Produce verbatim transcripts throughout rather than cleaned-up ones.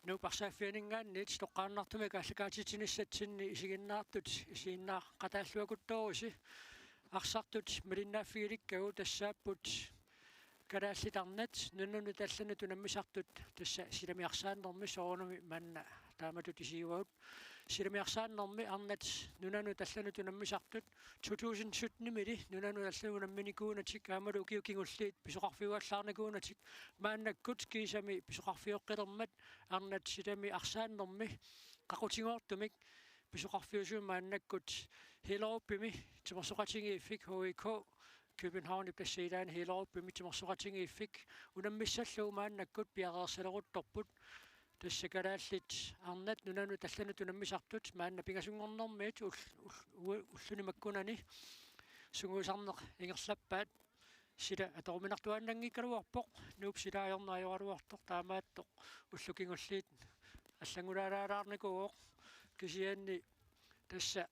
Nuup arsaaffianinngaanniit toqqaannartumik aallakaatitsinissatsinni isiginnaartut isiginnaaqataalluakuttoorusi. Arsartut malinnaaffigilikkagut tassaapput kalaallit arnat nunanut allanut unammisartut, tassa silami arsaannermi soorunami manna taamatut isigivagut. Silami arsaannermi arnat nunanut allanut unammisartut to tusind sytten-imili nunanut allanut unamminikuunatik aammalu ukiut kingulliit pisoqarfiuallaarnikuunatik maannakkut kiisami pisoqarfioqqilermat arnat silami arsaannermi qaqutigoortumik pisoqarfiusumik maannakkut Hellerupimi timersoqatigiiffik H I K Københavnip tassa ilaani Hellerupimi timersoqatigiiffik unammissallugu maannakkut piareersaleruttorput. Tassa kalaallit arnat nunanut allanut unammisartut maanna pingasunngornermiit ull-, ull-, u-, ulluni makkunani sungiusarneq ingerlappaat. Sila atoruminartuaannanngikkaluarpoq, Nuup sila ajorneq ajoraluartoq, taamaattoq ullut kingulliit allanngulaalaalaarnikuuvoq. Kisianni tassa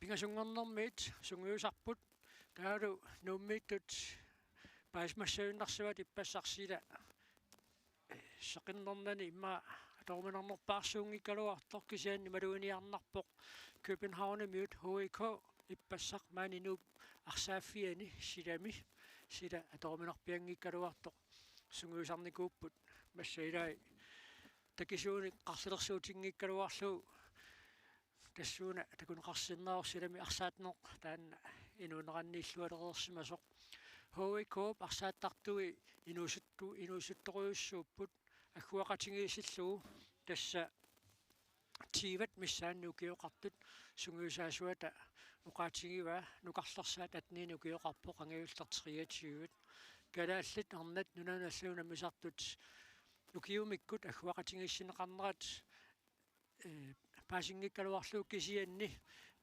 pingasunngornermiit sungiusarput, taavalu Nuummiittut paasimassagunarsivat ippassaq sila seqinnernani immaqa atoruminarnerpaarsuunngikkaluartoq, kisianni maluginiarnarpoq Københavnimiut H I K ippassaq maani Nuup arsaaffiani silami, sila atoruminarpianngikkaluartoq sungiusarnikuupput. Massa ilai takisuunik qarsilersuutinngikkaluarlugu tassuuna takuneqarsinnaavoq silami arsaatneq taanna inuuneranniillualereersimasoq. H I K-p arsaattartui inuusuttu-, inuusuttorujussuupput agguaqatigiissillugu, tassa tyvet missaanni ukioqartut sungiusaasuata oqaatigivaa, nukarlersaat atteninik ukioqarpoq, angajulleq treogtyve. Kalaallit arnat nunanut allanut unammisartut ukiumikkut agguaqatigiissinneqarnerat, eh, paasinngikkaluarlugu, kisianni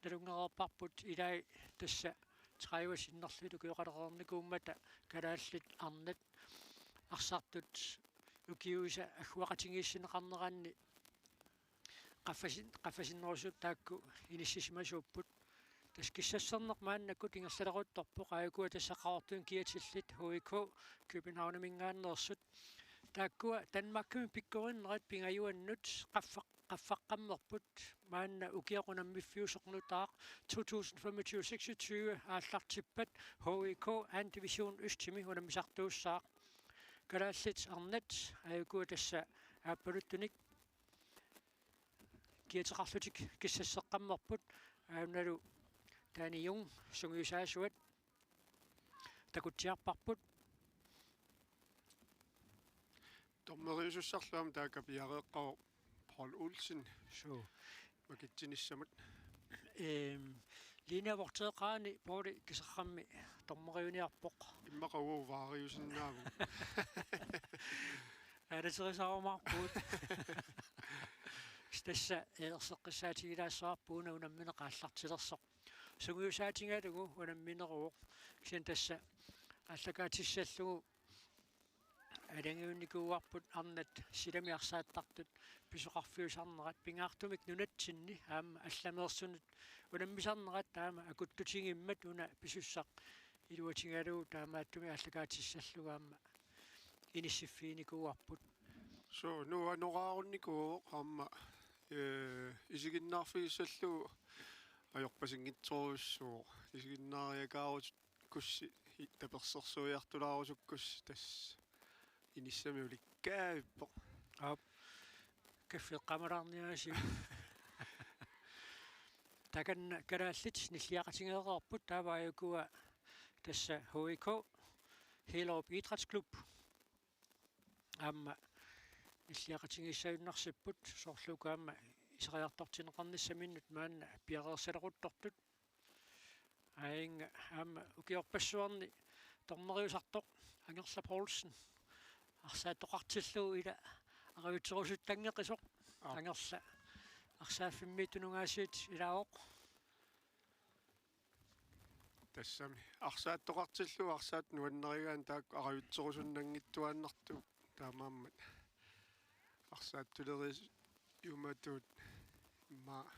nalunngereerparput ilai tassa tredive sinnerlugit ukioqalereernikuummata kalaallit arnat arsartut ukiuisa agguaqatigiissinneqarneranni qaffasin-, qaffasinnerusut taakku inissisimasuupput. Tassa kissasserneq maannakkut ingerlaleruttorpoq, aajukua tassa Qaqortumi kiatillit H I K Københavniminngaanneersut. Taakkua Danmarkimi pikkorinnerat pingajuannut qaffaq-, qaffaqqammerput, maanna ukioq unammiffiusoq nutaaq to tusind femogtyve seksogtyve aallartippat H I K anden division Østimi unammisartuussaaq. Kalaallit arnat aajukua tassa aappaluttunik kiateqarlutik kissasseqqammerput, aammalu Danny Jung sungiusaasuat takutsiarparput. Dommeriusussarlu aamma taakku piareeqqavoq Paul Olsen. Suu. Makitsinissamut. Ehm, Line Vorteeqaani Pauli kisarrammi dommeriuniarpoq. Immaqa uagut vaariusinnaavugut. Aalaterisarumaarpugut. Tassa, eh, erseqqissaatigilaassavarput una unammineq aallartilersoq. Sungiusaatigalugu unammineruvoq. Kisianni tassa aallakaatissallugu aalajangiunnikuuarput arnat silami arsaattartut pisoqarfiusarnerat, pingaartumik nunatsinni aamma allameersunut unammisarnerat taama akuttutigimmat una pisussaq iluatigalugu taamaattumik aallakaatissallugu aamma inissiffiginikuuarput. Suu, nuannorinnikuuvoq aamma, eh, isiginnaarfigissallugu ajorpasinngitsorujussuuvoq. Isiginnaariakaarusukkussi, i-, tapersersuiartulaarusukkussi tassa inissami ulikkaavippoq. Aap. Kaffeeqqamalaarniarisi. Takanna kalaallit nilliaqatigeereerput, taava aajukua tassa H I K, Hellerup Idrætsklub. Aamma nilliaqatigiissagunarsipput, soorlu uku aamma iseriartortinneqarnissaminnut maanna piareersaleruttortut. Aajuna aamma ukiorpassuarni dommeriusartoq Angerla Poulsen arsaattoqartillugu ila aravitserusuttanngeqisoq. Aap. Angerla arsaaffimmit tunugaasiit ilaavoq. Tassami. Arsaattoqartillugu arsaat nuannarigaanni taakku aravitserusunnanngittuaannartugut, taamaammat arsaattuleris-, -iumatuut immaqa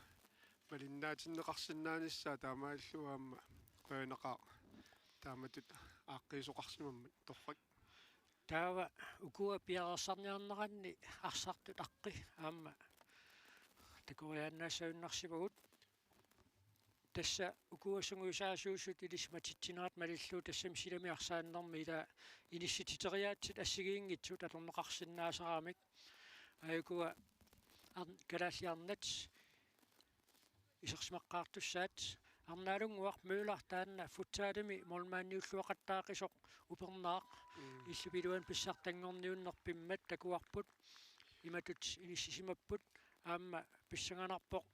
malinnaatinneqarsinnaanissaat taamaalillugu aamma qujanaqaaq taamatut aaqqiisoqarsimammat torrak. Taava ukua piareersarniarneranni arsartut aqqi aamma takoriaannaassagunarsivagut. Tassa ukua sungiusaasuusut ilisimatitsinerat malillugu tassami silami arsaannermi ila inissititeriaatsit assigiinngitsut atorneqarsinnaasaramik. Aajukua ar-, Kalaallit Arnat isersimaqqaartussaat. Arnaalunnguaq Møller taanna futsalimi målmandiulluaqattaaqisoq upernaaq. Mm. Illup iluani pissartanngorniunnerpimmat takuarput. Imatut inissisimapput aamma pissanganarpoq.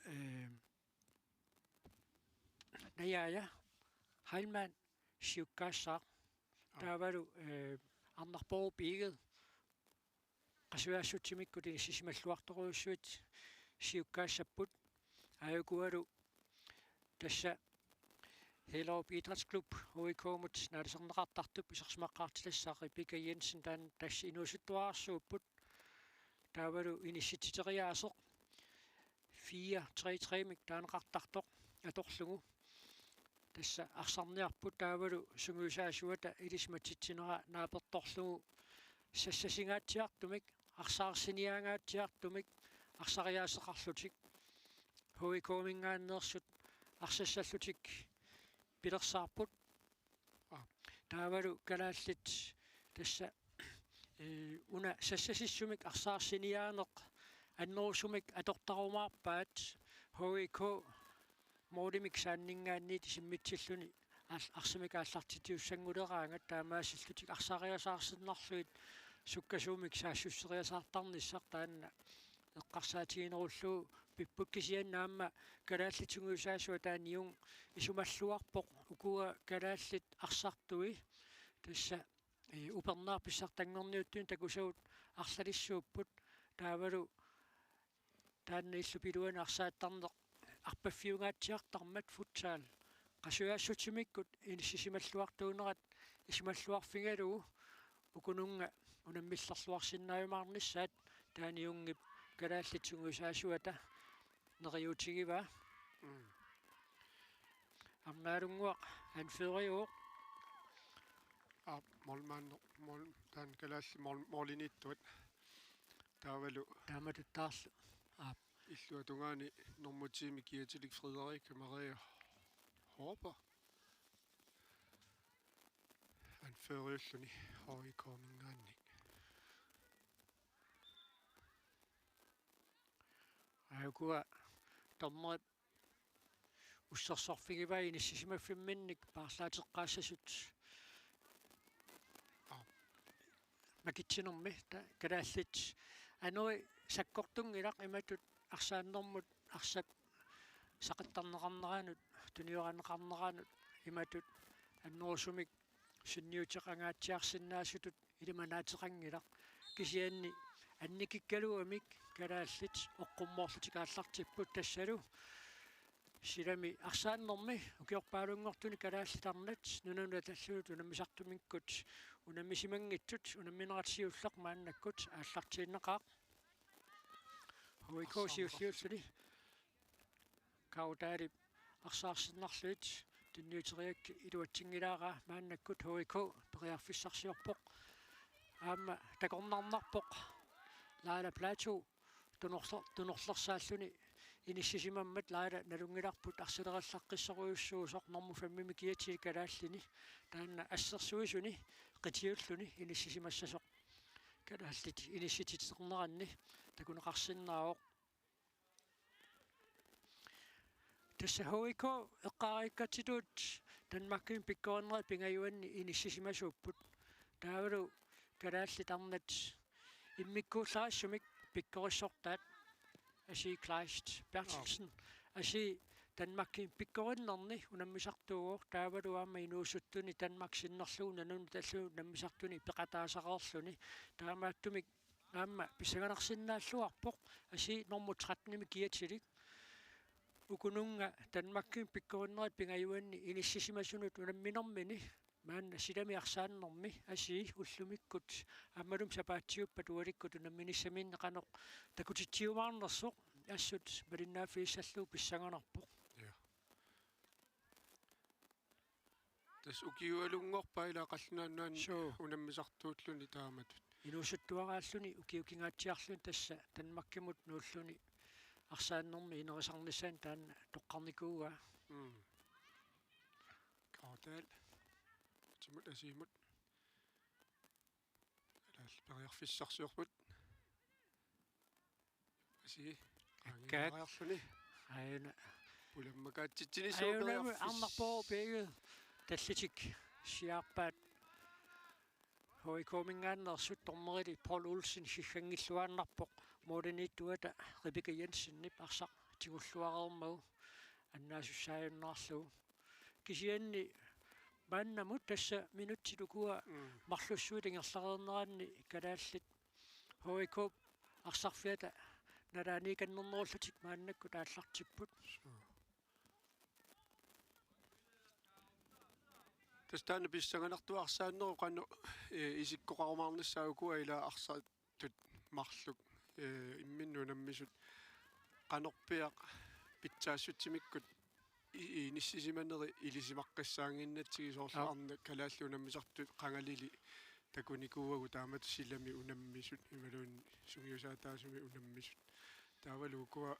Ee, Najaaja Heilmann siukkaassaaq. Aa. Taavalu, ee, Arnarpoorup Egede qasujaassutsimikkut inissisimalluartorujussuit siukkaassapput. Aajukualu tassa Hellerup Idrætsklub H I K-mut naaliserneqartartup isersimaqqaartitassaq Rebekka Jensen taanna tassa inuusuttuararsuupput. Taavalu inissititeriaaseq fire tre tre-mik taaneqartartoq atorlugu. Tassa arsarniarput taavalu sungiusaasuata ilisimatitsinerat naapertorlugu sassasingaatsiartumik, arsaarsiniaangaatsiartumik, arsariaaseqarlutik. H I K-minngaanneersut arsassallutik pilersaarput. Aa. Taavalu kalaallit tassa, ee, una sassasissumik arsaarsiniaaneq annerusumik atortarumaarpaat H I K målimik saanninngaanniit isimmitsilluni aal-, arsamik aallartitiussannguleraangat taamaasillutik arsariasaarsinnarlugit sukkasuumik saassusseriasaartarnissaq taanna eqqarsaatiginerullugu pipput kisianni aamma kalaallit sungiusaasuat taanna Jung isumalluarpoq ukua kalaallit arsartui tassa, ee, upernaaq pissartanngorniuttunik takusagut arlalissuupput taavalu taanna illup iluani arsaattarneq arpaffiungaatsiartarmat futsal qasujaassutsimikkut inissisimalluartuunerat isumalluarfigalugu ukununnga unammillerluarsinnaajumaarnissaat taanna Jungip kalaallit sungiusaasuata neriuutigivaa. Mm. Arnaalunnguaq anføriuvoq. Aap, målmand, mål-, taanna kalaallit mål-, måliniittuat. Taavalu. Taamatuttaarlu. Aap. Illuatungaani normu ti-mi kiatilik Frederik Maria Håber. Anføriulluni H I K-minngaanniit. Aajukua dommerit ussersorfigivai inissisimaffimmik paarlaateqqaassasut. Aa. Makitsinermi ta-, kalaallit anori sakkortunngilaq imatut arsaannermut arsap saqittarneqarneranut, tuniorarneqarneranut imatut annerusumik sunniuteqangaatsiarsinnaasutut ilimanaateqanngilaq. Kisianni annikikkaluamik kalaallit oqqummoorlutik aallartipput tassalu silami arsaannermi ukiorpaalunngortuni Kalaallit Arnat nunanut allanut unammisartumikkut unammisimanngitsut unamminerat siulleq maannakkut aallartiinnaqaaq. H I K siulliulluni. Kaudalip arsaarsinnarlugit tunniuteriaraa iluatsinngilaa maannakkut H I K periarfissarsiorpoq. Aamma takornarnarpoq Laila Platou tunorler-, tunorlersaalluni inissisimammat Laila nalunngilarput arsaleriallaqqissorujussuusoq normu femmimi kiatilik kalaallini. Taanna assersuisuni qitiulluni inissisimassasoq. Kalaallit inissititerneranni takuneqarsinnaavoq. Tassa H I K eqqaariikkatsitut Danmarkimi pikkorinnerit pingajuanni inissisimasuupput. Taavalu Kalaallit Arnat immikkuullarissumik pikkorissortaat Asi Kleist Berthelsen. Aap. Asi Danmarkimi pikkorinnerni unammisartuuvoq taavalu aamma inuusuttuni Danmark sinnerlugu nunanut allanut unammisartuni peqataasareerluni. Taamaattumik aamma pissanganarsinnaalluarpoq Asi normu tretten-imi kiatilik. Ukununnga Danmarkimi pikkorinnerit pingajuanni inissisimasunut unamminermini maanna silami arsaannermi Asi ullumikkut aammalumi sapaatiuppat ualikkut unamminissaminnut qanoq takutitsiumaarnersoq assut malinnaaffigissarlugu pissanganarpoq. Ja. Tassa ukiualunngorpaa ila Qallunaat Nunaanni. Suu. Unammisartuulluni taamatut. Inuusuttuaraalluni ukiukingaatsiarluni tassa Danmarkimut nuulluni arsaannermi inerisarnissaanut taanna toqqarnikuuaa. Mm. Kaartaal. Timut Asiimut. Kalaallit periarfissarsiorput. Asi. Akkaat. Qaangiinnariarluni. Aajuna. Pulammakaatsitsini. Aajuna suuperiarfis-, arnarpoq piigu. Tallitik siaarpaat. H I K-minngaanneersut dommerili Paul Olsen sikkanngilluaannarpoq. Målimiittuata Rebekka Jensenip arsaq tigulluareermagu annaasussaajunnaarlugu. Kisianni maannamut tassa minutsit ukua. Mm. Marlussuit ingerlareerneranni kalaallit H I K-p arsarfiata nalaaniikannernerullutik maannakkut aallartipput. Suu. Tassa taanna pissanganartoq arsaannerup qanoq, eh, isikkoqarumaarnissaa ukua ila arsaq tut marluk, eh, imminnut unammisut qanorpiaq pitsaassutsimikkut i-, inissisimaneri ilisimaqqissaannginnatsigit soorlu. Aap. Arnat kalaallit unammisartut qangalili takunikuuagut taamatut silami unammisut imaluunniit sungiusaataasumi unammisut. Taavalu ukua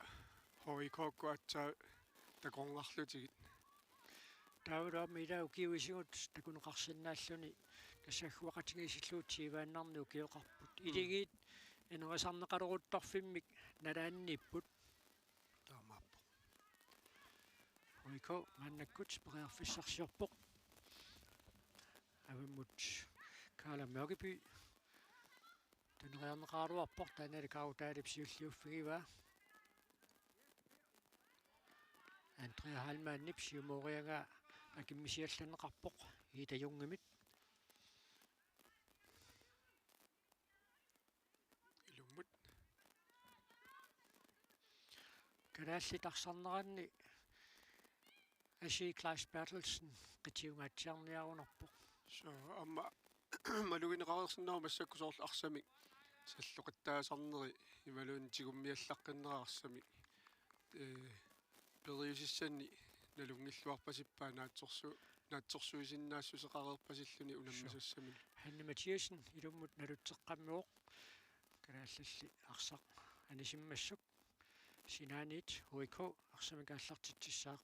H I K-kkut aatsaat takornarlutigit. Taavalu aamma ila ukiuisigut takuneqarsinnaalluni kassagguaqatigiissillugu tiivaannarni ukioqarput. Mm. Iligiit inerisarneqaleruttorfimmik nalaanniipput. Taamaappoq. H I K maannakkut periarfissarsiorpoq. Avammut Kaala Mørkeby. Tuneriarneqaraluarpoq, taanna Kaarutaalip siulliuffigivaa. Andrea Heilmannip siumooriagaa akimmisiallanneqarpoq Ida Jungimit. Ilummut. Kalaallit arsarneranni Asi Claes Berthelsen qitiungaatsiarniarunarpoq. Suu, aamma malugineqareersinnaavoq massakkut soorlu arsamik salloqittaasarneri imaluunniit tigummiallaqqinnerat arsamik, ee, periusissannik nalunngilluarpasippaat naatsorsu-, naatsorsuisinnaassuseqareerpasilluni unammisassaminut. Suu. Hanne Mathiassen ilummut nalutseqqammivoq. Kalaallit arsaq anisimmassuk. Sinaaniit H I K arsamik aallartitsissaaq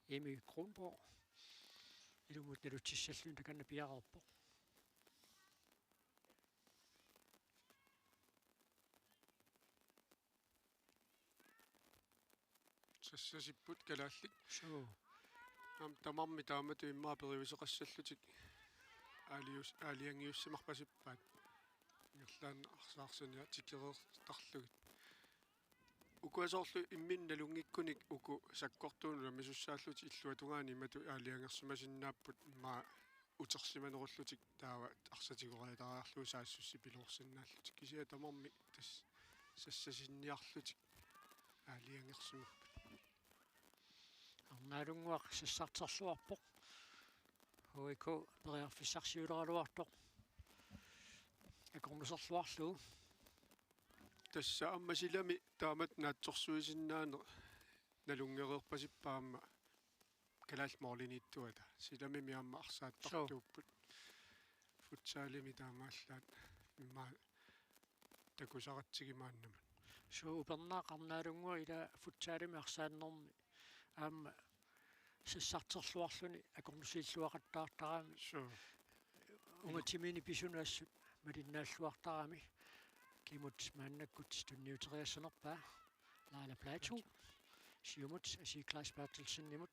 Emmy Kronborg. Ilummut nalutsissalluni takanna piareerpoq. Sassasipput kalaallit. Suu. Aamma tamarmik taamatut immaqa periuseqassallutik aalius-, aalajangiussimarpasippaat. Ingerlaannaq arsaarsineq tikereertarlugit. Ukua soorlu imminnut nalunngikkunik uku sakkortuunut unammisussaallutik illuatungaani imatut aalajangersimasinnaapput immaqa utersimanerullutik taava arsaq tigoriataariarlugu saassussipiloorsinnaallutik kisianni tamarmik tassa sassasinniarlutik aalajangersimapput. Arnaalunnguaq sassarterluarpoq. H I K periarfissarsiuleraluartoq. Akornuserluarlugu. Tassa aamma silami taamatut naatsorsuisinnaaneq nalunngereerpasippaat aamma kalaallit målimiittuata. Silamimi aamma arsaattartuupput. Suu. Futsalimi taamaallaat immaqa takusaratsigit maannamut. Suu, upernaaq arnaalunnguaq ila futsalimi arsaannermi aamma sassarterluarluni akornusiilluaqattaartarami. Suu. Unga timini pisunut assut malinnaalluartarami. Kimut maannakkut tunniuteriassanerpaa Laila Platou. Siumut Asi Claes Berthelsenimut.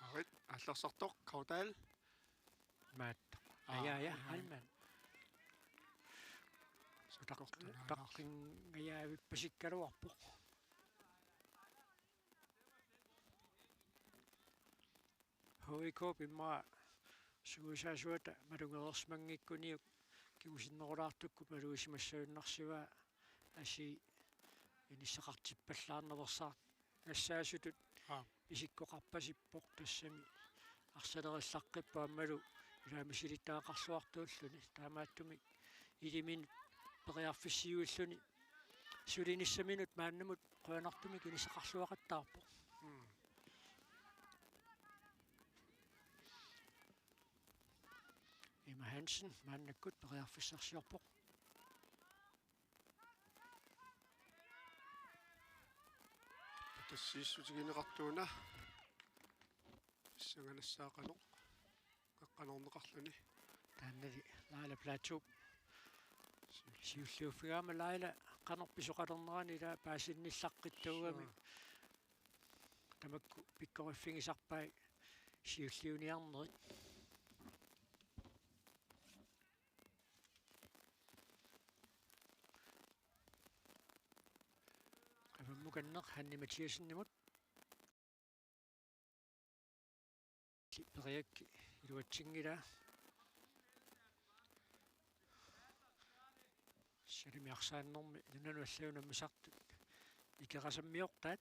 Arit, aallarsartoq, Kaartaal. Maat. Aa, ja, ja, ja, Heilmann. Sakkortunaalaarluni. Taq-, taqqinngajaavippasikkaluarpoq. H I K-p immaqa sungiusaasuata malugereersimanngikkuniuk kingusinnerulaartukkut malugisimassagunnarsivaa Asi inissaqartippallaarnaveersaarnassaasutut. Aap. Isikkoqarpasippoq tassami arsalerillaqqippoq aammalu ilaa misilittagaqarluartuulluni taamaattumik iliminut periarfissiuilluni sulinissaminut maannamut qujanartumik inissaqarluaqattaarpoq. Mm. Jensen maannakkut periarfissarsiorpoq. Patassiissutigineqartuuna pissanganassaaq qanoq qeqqanorneqarluni. Taannali Laila Platou siulliuffigaama Laila qanoq pisoqalernerani ila paasinnillaqqittuugami. Suu. Tamakku pikkoriffigisarpai siulliuniarnerit. Avammukanneq Hanne Mathiassenimut. Periakki iluatsinngilaa. Salami arsaannermi nunanut allanut unammisartut ikerasammiortaat.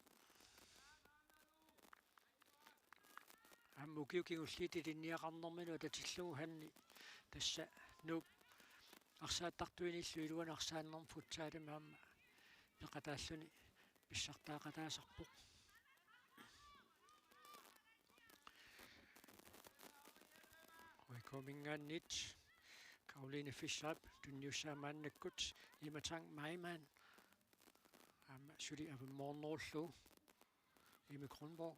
Aamma ukiut kingulliit ilinniaqarnermini atatillugu Hanne tassa Nuup arsaattartuinillu iluanut arsaannermut futsalimi aamma peqataalluni pissartaaqataasarpoq. H I K-minngaanniit Karoline Fischerip tunniussaa maannakkut Emma Tang Maimann. Aamma suli avammoornerullugu Emma Kronborg.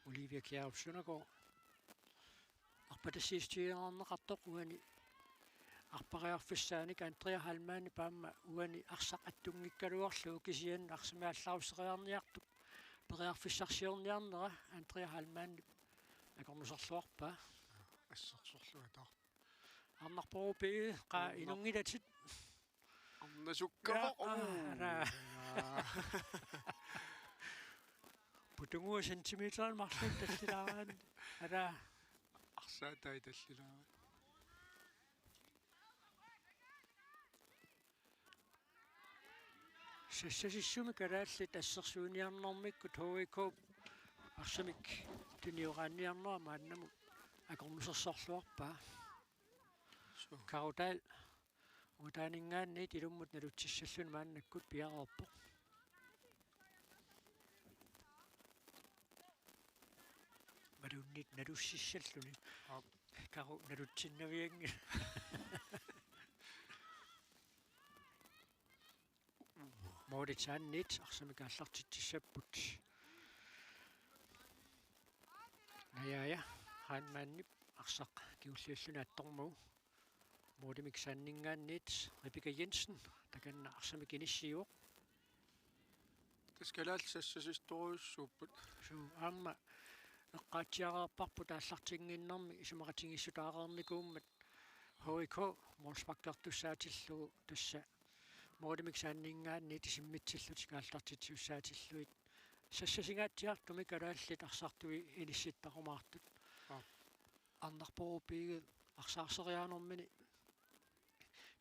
Olivia Kjærup Søndergaard. Arpatassiissutigineqartoq uani arpariarfissaanik Andrea Heilmannip aamma uani arsaq attunngikkaluarlugu kisianni arsamik aallaruseriarniartup periarfissarsiorniarnera Andrea Heilmannip akornuserluarpaa. Assersorlugu ataarpoq. Arnarpoq B Q qaa Arnaq- inunngilatit. Arnasukkavoq. Ja, aa, ara. Aa. Putunguup centimeterit marluk tallilaaraanni. Ara. Arsaatai tallilaaraanni. Sassasissumi kalaallit assersuiniarnermikkut H I K arsamik tunioraanniarnera maannamut akornusersorluarpaa. Suu. Karo Dahl. Ungataaninngaanniit ilummut nalutsissalluni maannakkut piareerpoq. Maluunniit nalussissalluni. Aap. Karo nalutsinnavianngilaq. Målits annit arsamik aallartitsissapput. Najaaja Heilmannip arsaq kingulliulluni attormagu. Målimik saanninngaanniit Rebekka Jensen takanna arsamik inissiivoq. Tassa kalaallit sassasissorujussuupput. Suu, aamma eqqaatsiareerparput aallartinnginnermi isumaqatigiissutaareernikuummat H I K målsparkertussaatillugu tassa målimik saanninngaanniit isimmitsillutik aallartitsisussaatillutik. Sassasingaatsiartumik kalaallit arsartui inissittarumaartut. Aap. Arnarpoq B Q arsaarseriaanermini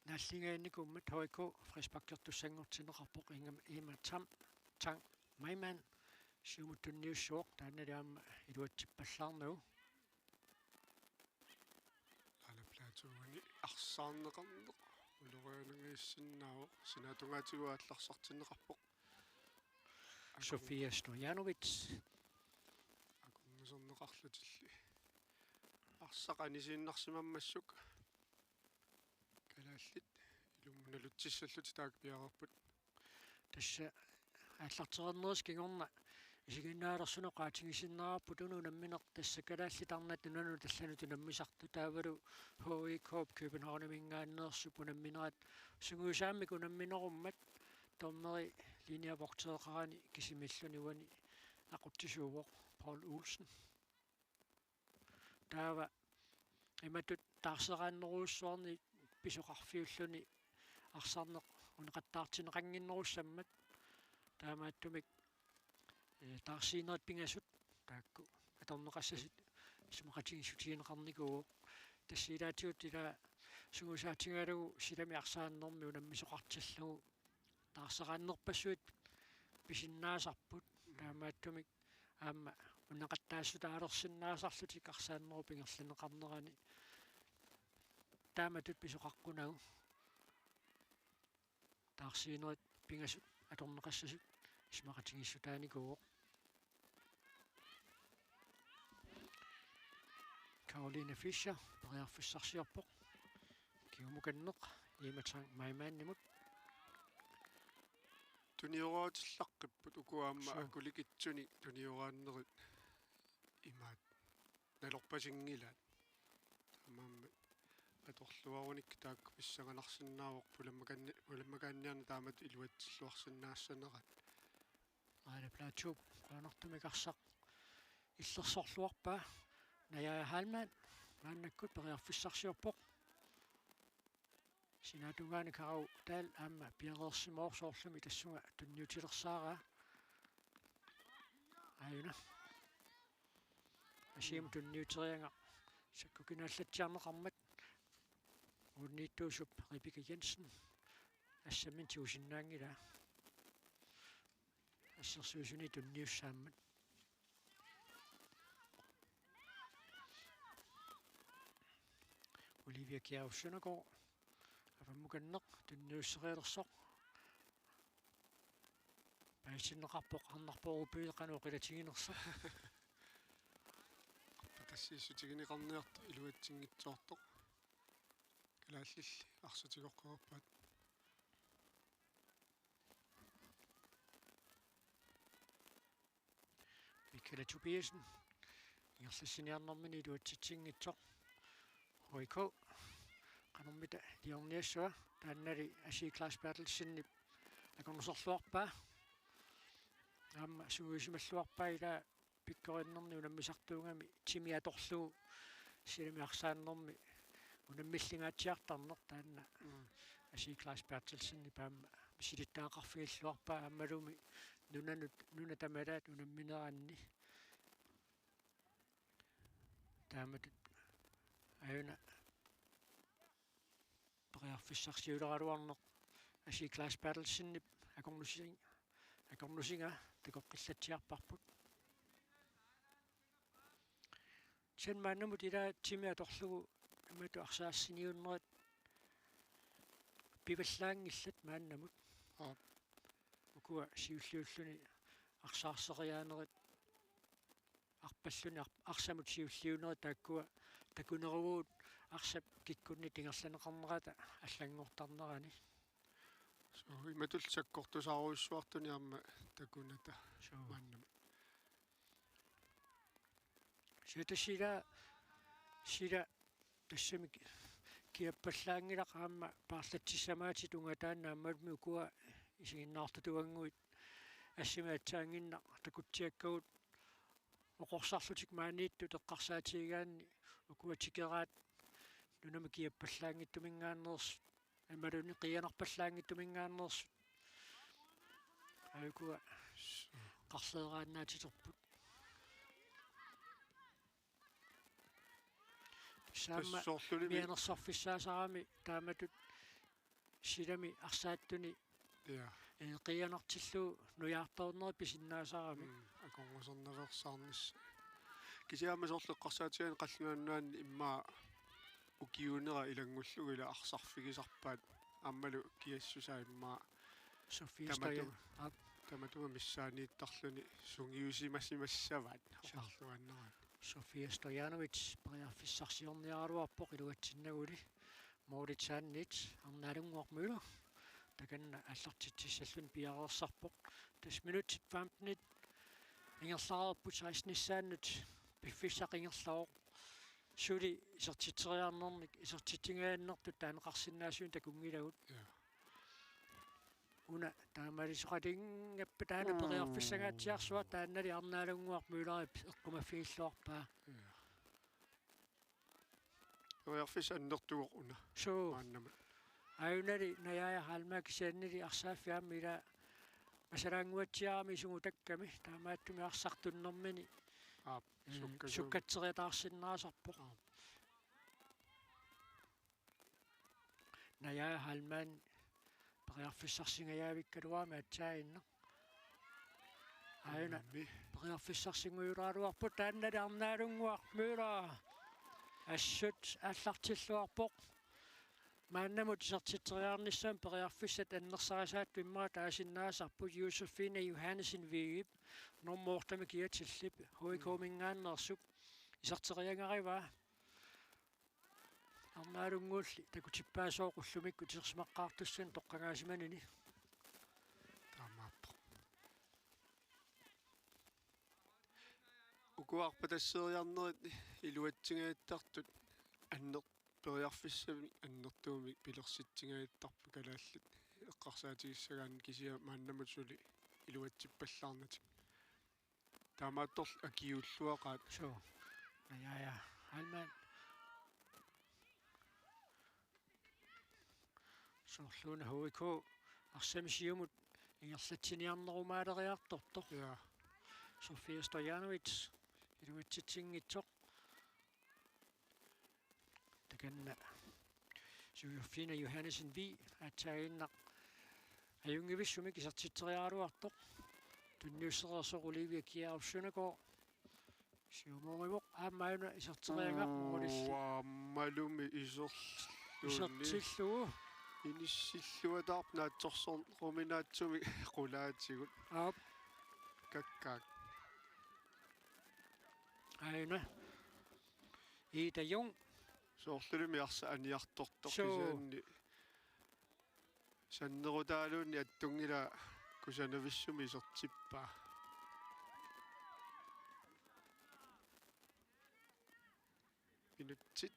naalligaannikuummat H I K frisparkertussanngortinneqarpoq. Ingammik Emma Tam, Tang Maimann siumut tunniussaaq, taannali aamma iluatsippallaarnagu. Laila Platou uani arsaarneqarneq ulorianangaassinnaavoq, sinaatungaatigut aallarsartinneqarpoq. Sofia Stojanovic. Akornuserneqarlutilli arsaq anisiinnarsimammassuk kalaallit ilummut nalutsissallutik taakku piareerput. Tassa aallartereernerisa kingorna isiginnaalersunut oqaatigisinnaavarput una unammineq, tassa kalaallit arnat nunanut allanut unammisartut taavalu H I K-p Københavniminngaanneersup unamminerat sungiusaammik unamminerummat dommeri linjevogtereqarani kisimiilluni uani aqutsisuuvoq Paul Olsen. Taava imatut taarseraannerujussuarnik pisoqarfiulluni arsarneq uneqattaartinneqannginnerussammat, taamaattumik, ee, taarsiinerit pingasut taakku atorneqassasut isumaqatigiissutigineqarnikuuvoq. Tassa ilaatigut ila sungiusaatigalugu silami arsaannermi unammisoqartillugu taarseraannerpassuit pisinnaasarput, taamaattumik aamma uneqattaassutaalersinnaasarlutik arsaannerup ingerlanneqarnerani taamatut pisoqaqqunagu. Taarsiinerit pingasut atorneqassasut isumaqatigiissutaanikuuvoq. Karoline Fischer periarfissarsiorpoq. Kingumukanneq Imatang Maimannimut. Tunioraatillarpipput uku aamma. Suu. Akulikitsuni tunioraannerit imaat nalorpasinngilaat. Taamaammat atorluarunikkit taakku pissanganarsinnaavoq, pulammakanni-, pulammakaanniarneq taamatut iluatsilluarsinnaassanerat. Aana Platou qujanartumik arsaq illersorluarpaa. Naja Heilmann maannakkut periarfissarsiorpoq. Sinaatungaani Karo Dahl aamma piareersimavoq soorlumi tassunga tunniutilersaaraa. Aajuna. Asiimut tunniuteriagaq sakkukinaallatsiarneqarmat. Uunniittuusup Rebecca Jensen assamminik tigusinnaanngilaa. Assersuisuni tunniussaammat. Olivia Kjærhus Søndergaard avammukanneq tunniusserialersoq. Paasitinneqarpoq arnarpoq upiiqanu oqilatiginersoq. Tassiissutigineqarniartoq iluatsinngitsoortoq. Kalaallilli arsutigoqqaarpaat. Michaela Tobiassen ingerlassiniarnermini iluatsitsinngitsoq. H I K qanormita iliorniassava, taannali Asi Klaas Berthelsenip akornuserluarpaa. Aamma sungiusimalluarpaa ila pikkorinnerni unammisartuugami timi atorlugu silami arsaannermi unammillingaatsiartarneq taanna. Mm. Asi Klaas Berthelsenip aamma misilittagaqarfigilluarpaa aammalumi nunanut, nuna tamalaat unammineranni. Taamatut aajuna periarfissarsiuleraluarneq Asi Klaas Berthelsenip akornusi-, akornusiga takoqqillatsiarparput. Sen maannamut ila timi atorlugu imatut arsaassiniunnerit pivallaanngillat maannamut. Aap. Ukua siulliulluni arsaarseriaanerit arpalluni ar-, arsamut siulliunerit taakkua takuneruvugut arsap kikkunnit ingerlanneqarnerata allanngortarnerani. Suu, imatullu sakkortusaarujussuartuni aamma takunata. Suu. Maannamut. Sila tassa ila, sila tassami kiappallaanngilaq aamma paarlatsissamaatit ungataannaq aammalumi ukua isiginnaartutugannguit assimi aatsaannginnaq takutsiakkagut oqorsarlutik maaniittut eqqarsaatigigaanni ukua tikeraat nunami kiappallaanngitsuminngaanneersut imaluunniit qiianarpallaanngitsuminngaanneersut. Aajukua qarleeraannaatiterput. Tassa aamma tassa soorlumi mianersorfissaasarami taamatut silami arsaattuni. Ja. Ee, qiianartillugu nujaartornerit pisinnaasarami. Mm, akornusernaveersaarnissaq. Kisianni aamma soorlu eqqarsaatigaanni Qallunaat Nunaanni immaqa ukiunera ilanngullugu ila arsarfigisarpaat aammalu kiassusaa immaqa Sofia tamatuma, Stoja-, aap. Tamatuma missaaniittarluni sungiusimasimassavaat. Sure. Oqarluaannaraat. Sofia Stojanovic periarfissarsiorniaraluarpoq iluatsinnaguli. Moritz Sandit, Arnaalannguaq Møller, takanna aallartitsissalluni piareersarpoq. Tassa minutsit femtenit ingerlareerput sekstenissaannut piffissaq ingerlavoq. Suli isertitseriarnernik, isertitsingajannertut taaneqarsinnaasunik takunngilagut. Ja. Una taamaalisoqalinngappat taanna periarfissangaatsiarsuaq taannali Arnaalannguaq Møllerip eqqumaffigilluarpaa. Ja. Periarfissaq annertuvoq una. Suu. Maannamut. Aajunali Naja Heilmann kisiannili arsaaffik aamma ila masalaannguatsiarami isugutakkami taamaattumik arsaq tunnermini. Aap, ee, sukkasuumik. Sukkatseriataarsinnaasarpoq. Aap. Naja Heilmann periarfissarsingajaavikkaluarami aatsaannguaq. Aajuna. Unammi. Periarfissarsinnguuleraluarpoq taannali Arnaalannguaq Møller assut aallartilluarpoq. Maannamut isertitseriarnissamut periarfissat annersarisaat immaqa taasinnaasarput Josefine Johansen Vigep normu ottemik kiatillip H I K-minngaanneersup iserteriagarivaa. Arnaalunnguulli takutippaasoq ullumikkut isersimaqqaartussanut toqqagaasimanini. Taamaappoq. Uku arpatasseeriarnerit iluatsingaattartut anner-, periarfissamik annertuumik pilersitsingaattarput kalaallit eqqarsaatigissagaanni kisianni maannamut suli iluatsippallaarnatik. Taamaattorli akiuulluaqaat. Suu. Ja, ja, ja. Heilmann. Soorluuna H I K arsamik siumut ingerlatsiniarnerumaaleriartortoq. Ja. Sofia Stojanovic iluatsitsinngitsoq. Takanna Josefine Johannesen Vig aatsaaginnaq ajunngivissumik isertitseriaraluartoq. Tunniussereersoq Olivia Kjærup Søndergaard. Siumorivoq aamma una iserteriagaa Morris. Uammalumi iserluni. Isertillugu. Inissilluataarpoq naatsorsorneruminaatsumik qulaatigut. Aap. Kakkaak. Aana. Ida Jung. Soorlulumi arsaq aniartortoq. Suu. Kisianni sannerutaaluunniit attunngilaa kusanavissumik isertippaa. Minutsit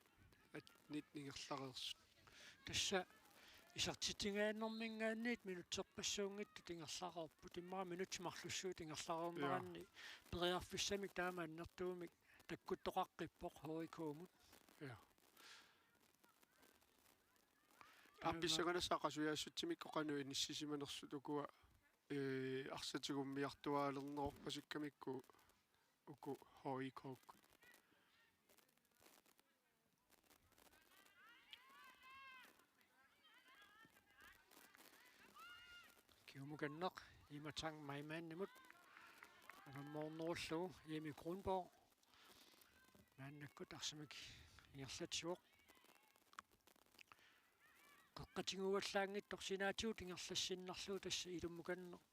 attenit ingerlareersut. Tassa isertitsingaannermiingaanniit minutserpassuunngitsut ingerlareerput, immaqa minutsit marlussuit ingerlareerneranni. Jaa. Periarfissamik taama annertuumik takkuttoqaqqippoq H I K-mut. Jaa. Aamma pissanganassaaq qasujaassutsimikkut qanoq inissisimanersut ukua, ee, arsaq tigummiartuaalerneqarpasikkamikku uku H I K-kkut. Kiumukanneq Ima Tang Maimannimut. Unammoornerullugu Imi Kronborg. Maannakkut arsamik ingerlatsivoq. Qeqqatigiuallaanngitsoq sinaatigut ingerlassinnarlugu tassa ilummukanneq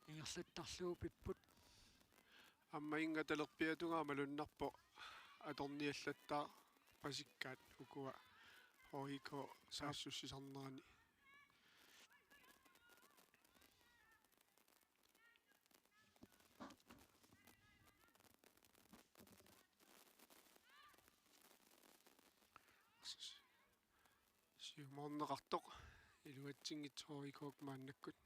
ingerlattarlugu pipput. Aamma inga talerpiatungaa malunnarpoq atorniallattaarpasikkaat ukua H I K saassussisarnerani. Siumoorneqartoq iluatsinngitsoq H I K-kkut maannakkut.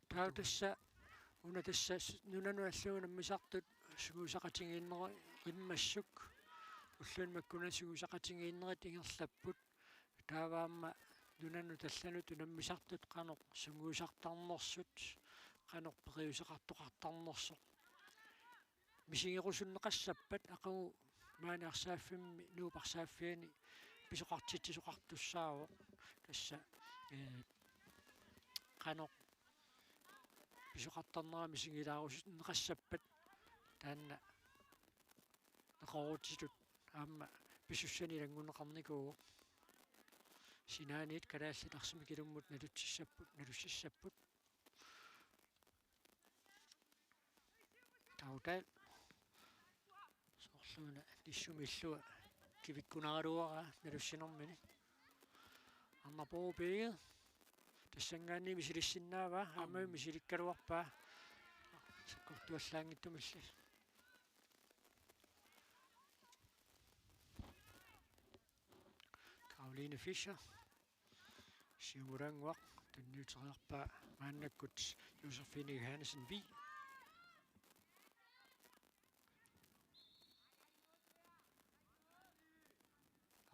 Taava tassa, una tassa s-, nunanut allanut unammisartut sungiusaqatigiinnerit rimmassuk. Ulluni makkunani sungiusaqatigiinnerit ingerlapput. Taava aamma nunanut allanut unammisartut qanoq sungiusartarnersut, qanoq periuseqartoqartarnersoq misigerusunneqassappat aqagu maani arsaaffimmi Nuup arsaaffiani pisoqartitsisoqartussaavoq. Tassa, ee, qanoq pisoqartarnera misigilaarusunneqassappat taanna neqeroorutitut aamma pisussanik ilanngunneqarnikuuvoq. Sinaaniit kalaallit arsamik ilummut nalutsissapput, nalussissapput. Tautaal. Soorluuna nissumik illua kivikkunaraluaraa nalussinermini. Arnarpoq P G. Tassanngaanniit misilissinnaavaa, aamma misilikkaluarpaa. Sakkortuallaanngitsumilli. Karoline Fischer. Siumulaannguaq tunniuteriarpaa maannakkut Josefine Johansen Vig.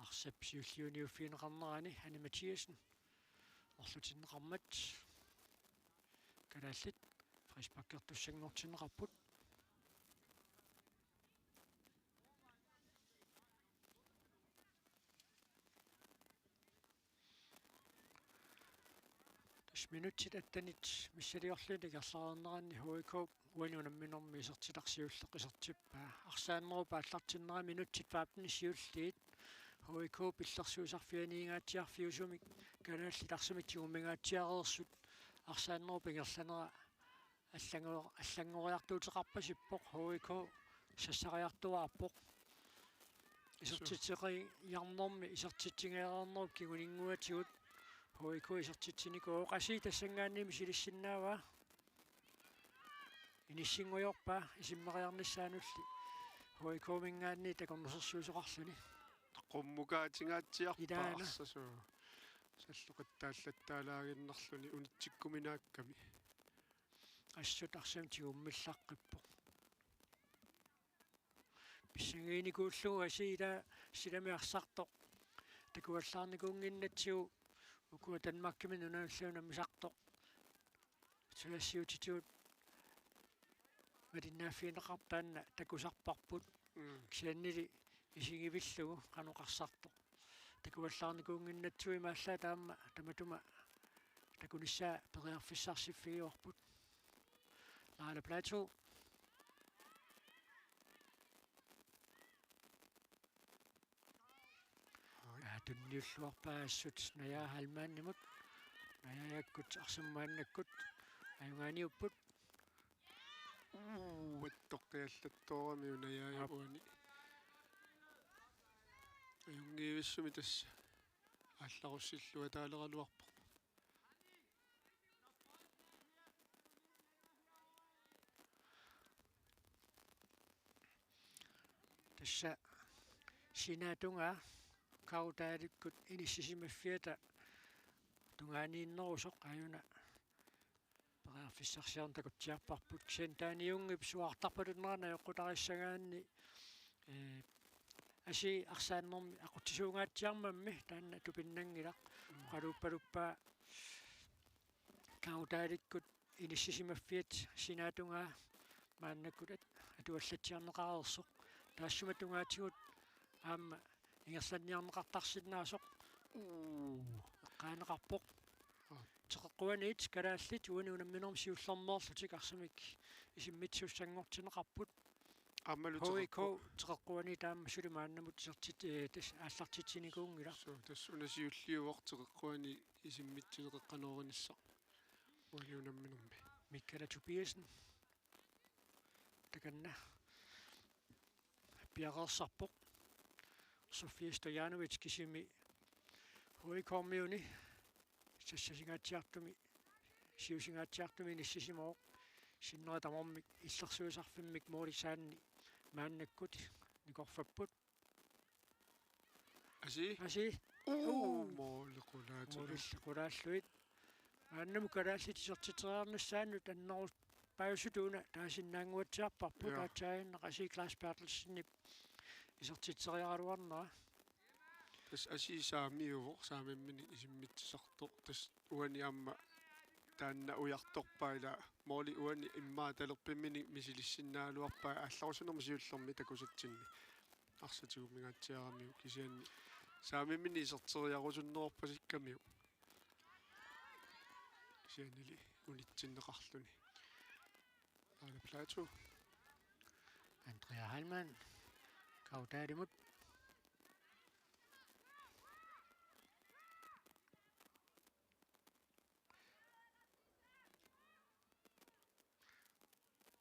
Arsap siulliuniuffigineqarnerani Hanne Mathiassen. Orlutinneqarmat. Kalaallit frisparkertussanngortinneqarput. Tassa minutsit attenit missiliorlugit ingerlareerneranni H I K uani unamminermi isertitaq siulleq isertippaa. Arsaannerup aallartinnera minutsit femten siulliit H I K pillersuisarfianiingaatsiarfiusumik kalaallit arsamik tigummingaatsiareersut arsaannerup ingerlanera allanngor-, allanngoriartuuteqarpasippoq H I K sassariartuaarpoq. Isertitseqiarnermi isertitsingajareernerup kinguninnguatigut H I K isertitsinikuuvoq. Asi tassanngaanniit misilissinnaavaa. Inissinngujoorpaa isimmeriarnissaanulli H I K-minngaanniit takornusersuisoqarluni. Qummukaatingaatsiarpaa. Ilaana. Arsaq suu. Salloqittaallattaalaaginnarluni unitsikkuminaakkami. Assut arsamik tigummillaqqippoq. Pissangaginikuullugu Asi ila silami arsartoq. Takuallaarnikuunnginnatsigu ukua Danmarkimi nunanullu unammisartoq. Sulassiutitigut malinnaaffigineqartoq taanna takusarparput. Mm. Kisiannili isigivillugu qanoq arsartoq. Takuallaarnikuunnginnatsigu imaallaat aamma tamatuma takunissaa periarfissarsiffigivarput. Laila Platou. Aa, tunniulluarpaa assut Naja Heilmannimut. Najajakkut arsamik maannakkut ajugaaniupput. Uu, attoqqiallattooramiuk Najajap. Aap. Uani. Ajunngivissumik tassa aallarussilluataaleraluarpoq. Tassa sinaatungaa Kaudalikkut inissisimaffiata tungaaniinnerusoq aajuna periarfissarsiorneq takutsiarparput. Kisianni Taani Jungip suaartarpalunnerani ajoqutarissagaanni, ee, Asi arsaannermi aqutsisuungaatsiarmammi taanna tupinnanngilaq. Mm. Oqaluuppaluppaa Kaudalikkut inissisimaffiat sinaatungaa maannakkut at-, atuallatsiarneqareersoq. Taassuma tungaatigut aamma ingerlanniarneqartarsinnaasoq. Uu. Eqqaaneqarpoq. Aa. Teqeqquaniit kalaallit uani unamminermi siullermeerlutik arsamik isimmitsisussanngortinneqarput. Aammalu H I K teqeqqu- teqeqquaniit aamma suli maannamut isertit-, ee, tassa aallartitsinikuunngilaq. Suu, tassa una siulliuvoq teqeqquani isimmitsineqeqqanoorinissaq. Uani unamminermi. Mikkala Tobiassen. Takanna. Piareersarpoq. Sofia Stojanovic kisimi H I K-miuni. Sassasingaatsiartumi, siusingaatsiartumi inissisimavoq. Sinnera tamarmik illersuisarfimmik moolisaanni maannakkut nikorfapput. Asi? Asi? Uu, uu. Mooli qulaatigut. Mooli qulaallugit. Maannamut kalaallit isertitseriarnissaannut annerus-, paasisutut una taasinnaannguatsiarparput. Joo. Taatsaannaq Asi Claus Berthelsenip isertitseriaraluarnera. Tassa Asi saamiuvoq, saamimminik isimmitsisartoq. Tassa uani aamma taanna ujartorpaa, ila mooli uani immaqa talerpimminik misilissinnaagaluarpaa aallarussunermi siullermi takusatsinni. Arsaq tigumingaatsiaramiuk, kisianni saamimminik iserteriarusunnerorpasikkamiuk. Kisiannili unitsinneqarluni. Laila Platou. Andrea Heilmann. Kaudalimut.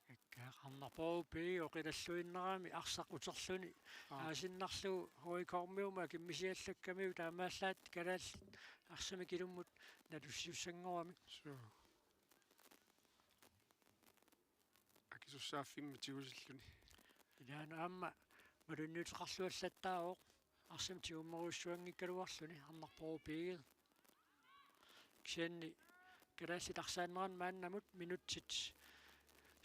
Ikka Arnarpooq P G oqilalluinnarami arsaq uterluni. Aa. Aasinnarlugu H I K-miumut akimmisiallakkamiuk taamaallaat kalaallit arsamik ilummut nalussissanngorami. Suu. Akisussaaffimmik tigusilluni. Ilaana aamma malunniuteqarluallattaavoq arsamik tigummerujussuanngikkaluarluni Arnarpooq P G. Kisianni kalaallit arsaannerani maannamut minutsit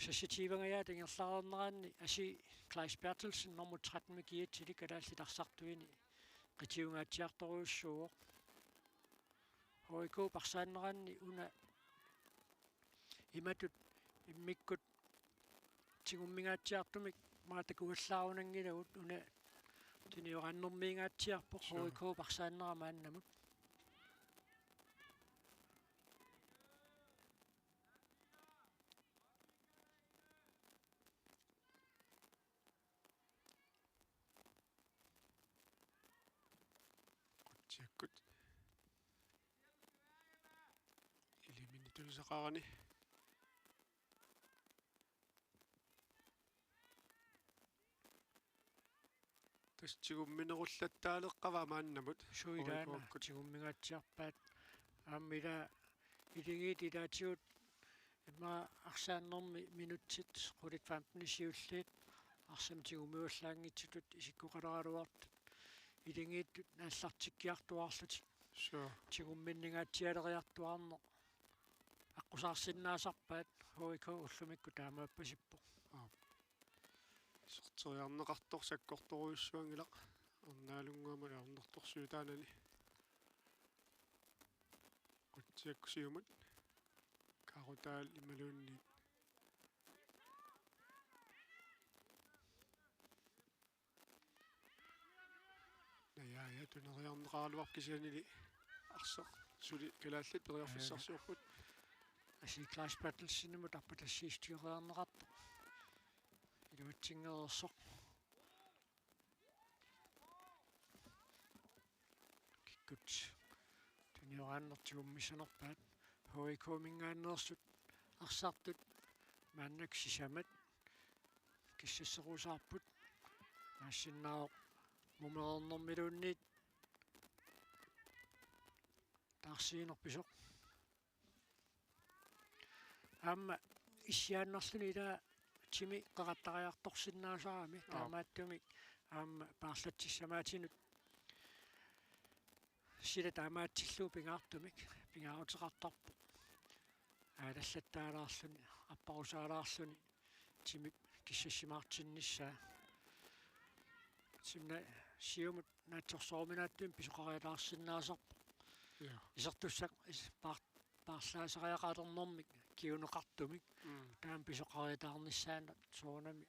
seksogtyve-ngajaat ingerlareerneranni Asi Claus Berthelsen nummer tretten-imik kiatsili kalaallit arsartuini qitiungaatsiartorujussuuvoq. H I K-p arsaanneranni una imatut immikkut tigummingaatsiartumik maani takuallaarunanngilagut, una tunioraannermiingaatsiarpoq. Sure. H I K-p arsaannera maannamut. Qutsiakkut iliminni tunisaqarani. Tassa tigumminerullattaaleqqava maannamut. Suilaana H I K-kkut. Tigummingaatsiarpaat. Aamma ila ilingiit ilaatigut immaqa arsaannermi minutsit qulit femten siulliit arsamik tigummivallaanngitsutut isikkoqaleraluartut ilingiittut naallartikkiartuaarlutik. Suu. Tigumminningaatsialeriartuaarneq aqqusaarsinnaasarpaat H I K ullumikkut taamaappasippoq. Aap. Iserteriarneqartoq sakkortorujussuanngilaq. Arnaalunnguamut ajornartorsiutaanani. Qutsiakkut siumut. Kaarutaal imaluunniit. Najaaja tuneriarneqaraluarpoq kisiannili arsaq suli kalaallit periarfissarsiorput. Asi Klaas Berthelsenimut arpatassiissutigereerneqartoq. Iluatsinngereersoq. Kikkut tunioraannertigut missanerpaat H I K-minngaanneersut arsartut maannakkut sisamat kissasserusaarput. Naassinnaavoq mumereernermiluunniit taarsiinerpisoq. Aamma issiaannarluni ila timi qeqattariartorsinnaasarami. Aap. Taamaattumik aamma paarlatsissamaatinut sila taamaatsillugu pingaartumik pingaaruteqartarpoq. Aalallattaalaarluni, apparusaalaarluni timip kissassimaartinnissaa. Simna siumut naatsorsoruminaattumik pisoqariataarsinnaasarpoq. Ja. Isertussaq is-, paar-, paarlaasariaqalernermik kinguneqartumik. Mm. Taama pisoqariataarnissaanut soorunami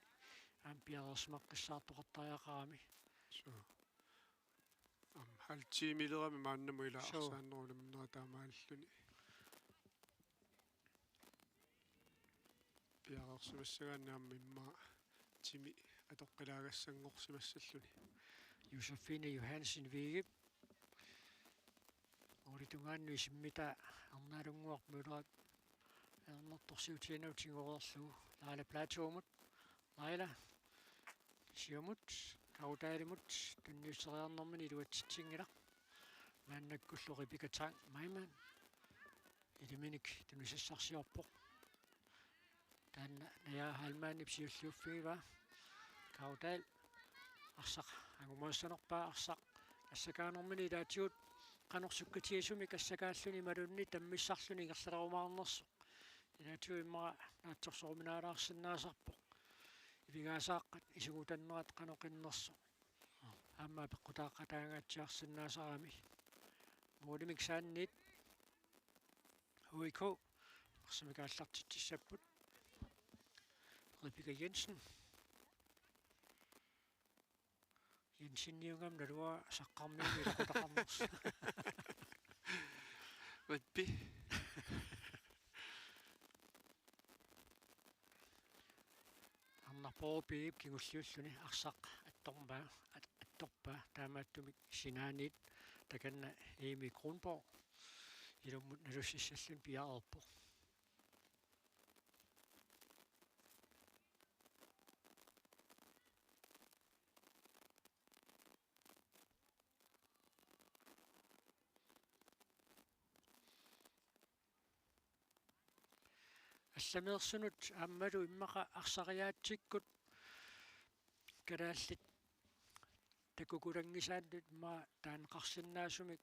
aamma piareersimaqqissaartoqartariaqarami. Suu. Aamma halv timilerami maannamut ila. Suu. Arsaannerup unamminerit taamaalilluni. Piareersimassagaanni aamma immaqa timi atoqqilaagassanngorsimassalluni. Josefine Johansen Vigep. Målitungaanut isimmitaa Arnaalunnguaq Møllerip ajornartorsiutigalugu tigoreerlugu Laila Platumut. Laila siumut, Kaarutaalimut tunniusseriarnermini iluatsitsinngilaq. Maannakkullu Rebecca Tang Maimann iliminik tunisassarsiorpoq. Taanna Naja Heilmannip siulliuffigivaa. Kaarutaal arsaq angumassanerpaa, arsaq assakaanermini ilaatigut qanoq sukkatigisumik assakaalluni imaluunniit tammissarluni ingerlalerumaarnersoq. Ilaatigut immaqa naatsorsoruminaalaarsinnaasarpoq. Ivigaasaaqqat isugutanneraat qanoq innersoq. Aamma apeqqutaaqqataangaatsiarsinnaasarami. Målimik saanniit H I K arsamik aallartitsissapput. Rebecca Jensen. Jenseniugama naluara saqqarmiunut ilaqutaqarnersoq. Vippi. Arnarpoq Piip kingulliulluni arsaq attorpaa, at-, attorpaa, taamaattumik sinaaniit takanna Emi Kronborg ilummut nalussissalluni piareerpoq. Allameersunut aammalu immaqa arsariaatsikkut kalaallit takukulanngisaannut immaqa taaneqarsinnaasumik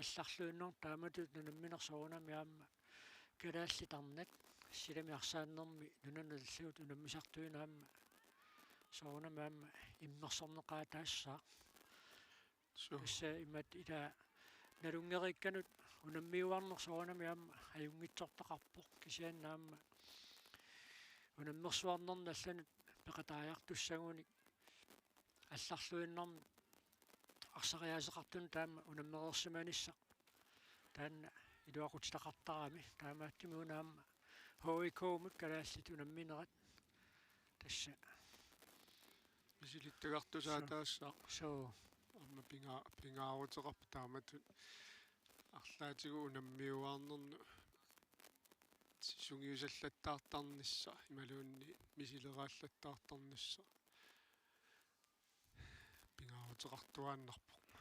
allarluinnarneq taamatut unammineq soorunami aamma kalaallit arnat silami arsaannermi nunanut allanut unammisartuineq aamma soorunami aamma immersorneqaataassaaq. Suu. Tassa imatut ila nalunngeriikkanut unammiuarneq soorunami aamma ajunngitsortaqarpoq, kisianni aamma unammersuarnerni allanut peqataajartussagunik allarluinnarni arsariaaseqartunut taama unammereersimanissaq taanna iluaqutitaqartarami, taamaattumik una aamma H I K-mut kalaallit unamminerat tassa misilittagartusaataassaaq. Suu. Aamma pinga-, pingaaruteqarpoq taamatut arlaatigut unammiuaarnernut sungiusallattaartarnissaq imaluunniit misileraallattaartarnissaq. Pingaa-, isertitseqartuaannarpoq.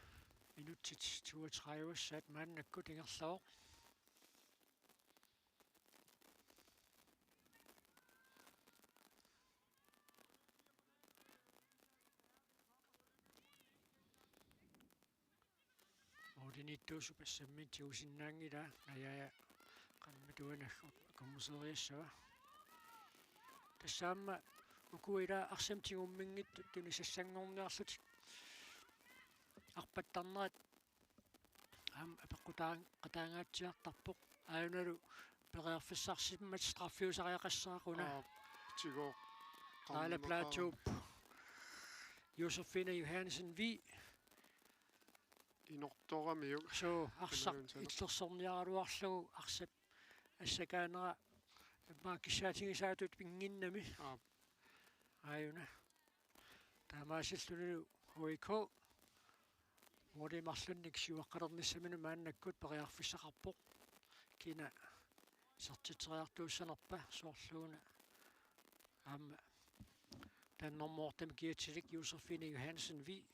Minutsit toogtredive-ssaat maannakkut ingerlavoq. Målimiittuusup assamminik tigusinnaanngilaa, Najaaja qanimatuanaggu akornuseeriassava. Tassa aamma ukua ila arsamik tigumminngitsut tunisassanngorniarlutik arpattarnerat aamma apeqqutaan-, qataangaatsiartarpoq. Aajunalu periarfissarsimmat straffiusariaqassaaq una. Aap, tigooq. Laila Plaatoup Josefine Johansen Vig. Inortoramiuk. Suu, arsaq Qinajun sanaq. Illersorniaraluarlugu arsap assakaanera immaqa kissaatigisaatut pinnginnami. Aap. Aajuna. Taamaasillunilu H I K målip marlunnik siuaqqalernissaminut maannakkut periarfissaqarpoq. Kina isertitseriartuussanerpa soorluuna aamma taanna nummer otte-mi kiatsilik Josefine Johansen Vig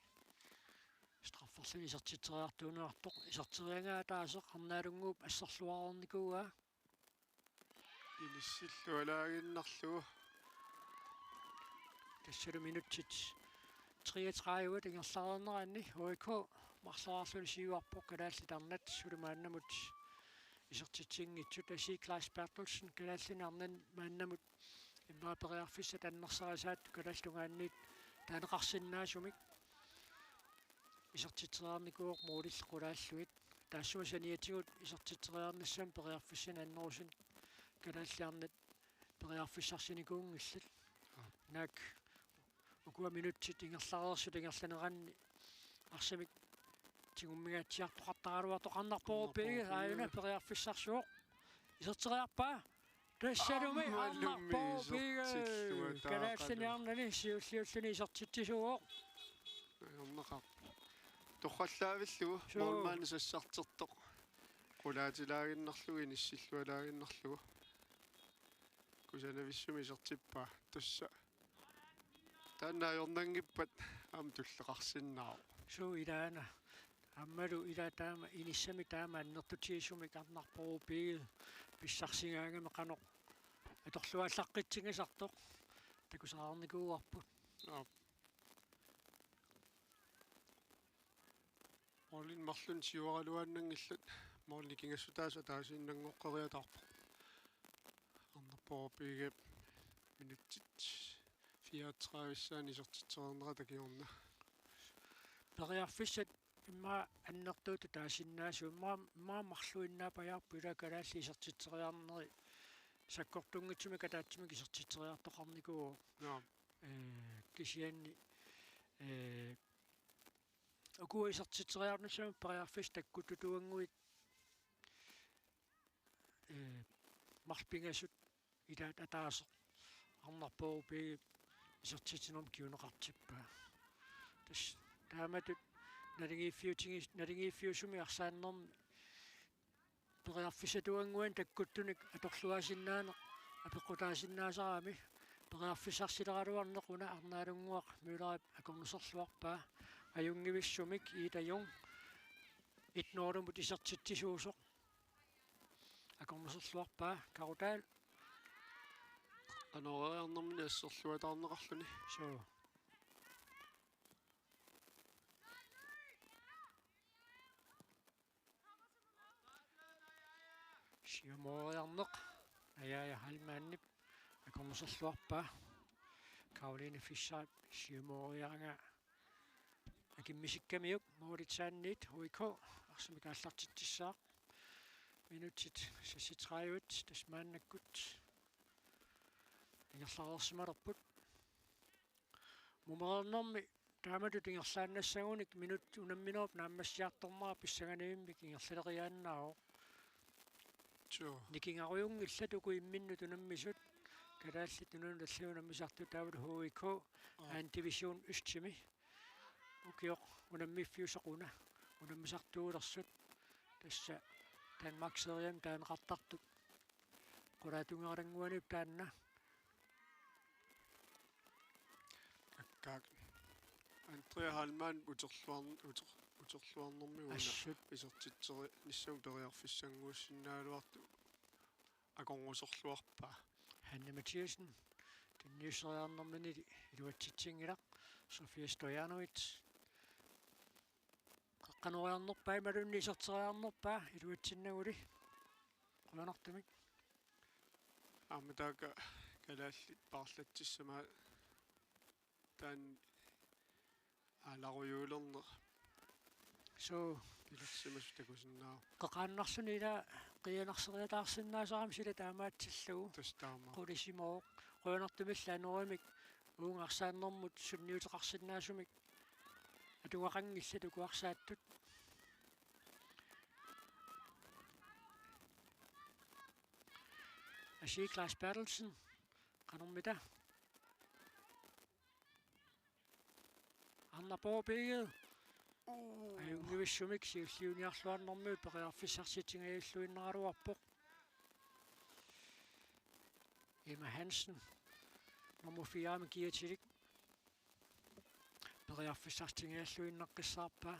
strafferluni isertitseriartuunneqartoq. Iserteriaraa ataaseq Arnaalunguup asserluareernikuuaa. Inissillualaaginnarlugu. Tassalu minutsit treogtredive ingerlareerneranni H I K marloriarluni siuarpoq kalaallit arnat suli maannamut isertitsinngitsut. Asi Claus Berthelsen kalaallinit arnanit maannamut immaqa periarfissat annersarisaat Kalaallit Tungaanniit taaneqarsinnaasumik isertitseriarnikuuvoq målillu qulaallugit. Taassuma saniatigut isertitseriarnissamut periarfissanik annerusunik kalaallit arnat periarfissarsinikuunngillat. Naak ukua minutsit ingerlareersut ingerlaneranni arsamik tigummingaatsiartoqartaraluartoq. Arnarpoorup P G aajuna periarfissarsivoq. Iserteriarpaa. Tassalumi Arnarpoorup P G kalaallinit arnani siulliulluni isertitsisuuvoq. Ajornaqaaq. Torrallaavillugu. Suu. Målmandi sassartertoq. Qulaatilaaginnarlugu inissillualaaginnarlugu. Kusanavissumik isertippaa tassa. Taanna ajornanngippat aamma tulleqarsinnaavoq. Suu ilaana. Aammalu ila taama inissami taama annertutigisumik Arnarpoorup P G pissarsigaangami qanoq atorluaallaqqitsigisartoq takusaqarnikuuarput. Aap. Målip marlunnik siuaraluaannanngillat målip nikingassutaasa ataasiinnanngoqqeriataarpoq. Arnarpoorup P G-p minutsit fireogtredive-ssaani isertitsereernerata kingorna. Periarfissat immaqa annertuutut taasinnaasut immaqa, immaqa marluinnaapajaarput ila kalaallit isertitseriarneri sakkortunngitsumik ataatsimik isertitseriartoqarnikuuvoq. Naam. Ee, kisianni, ee, ukua isertitseriarnissamut periarfissat takkuttutuunnguit, ee, marluk pingasut ilaat ataaseq Arnarpoorup P G-p isertitsinermut kinguneqartippaa. Tassa taamatut naligiiffiutigis-, naligiiffiusumi arsaannermi periarfissatuunnguanik takkuttunik atorluaasinnaaneq apeqqutaasinnaasarami. Periarfissarsileraluarneq una Arnaalunnguaq Møllerip akornuserluarpaa. Ajunngivissumik Ida Jung et nul-imut isertitsisuusoq akornuserluarpaa. Karutaal. Qanoq iliornermini asserluataarneqarluni. Suu. Siumooriarneq Najaaja Heilmannip akornuserluarpaa. Karoline Fischerip siumooriaraa akimmisikkamiuk. Målitsaanniit H I K arsamik aallartitsissaaq. Minutsit seksogtredive tassa maannakkut ingerlareersimalerput. Mumereernermi taamatut ingerlaannassagunik minut unamminerup naammassiartornera pissanganivimmik ingerlaleriaannaavoq. Suu. Nikingarujunngillat uku imminnut unammisut. Kalaallit Nunaannut allanut unammisartut taavalu H I K. Aa. Anden division Østimi. Ukioq unammiffiusoq una unammisartuulersut. Tassa Danmarkserien taaneqartartut. Qulaatungaarannguaniippoq taanna. Akkaak. Anden Andrea Heilmann uterluarn-, uter-, uterluarnermi una assut isertitserinissamut periarfissannguussinnaagaluartoq akornuserluarpaa. Hanne Mathiassen tunniusseriarnermini iluatsitsinngilaq. Sofia Stojanovic qeqqanoriarnerpaa imaluunniit iserteriarnerpaa iluatsinnaguli. Qujanartumik. Aamma taakku kalaallit paarlatsissamaat taanna aalarujuulerneq. Suu. Pilersimasut takusinnaavoq. Qeqaannarluni ila qiianarseriataarsinnaasarami sila taamaatsillugu. Tassa taama. Qulisimooq. Qujanartumillu anorimik uunga arsaannermut sunniuteqarsinnaasumik atugaqanngillat uku arsaattut. Asi Claus Berthelsen. Qanormita? Arnarpooq Piige. Uu. Ajunngivissumik siulliuniarluarnermiut periarfissarsitingajalluinnaraluarpoq. Emma Hansen. Nummer fire-mi kiatilik. Periarfissarsitingajalluinnaqqissaarpaa.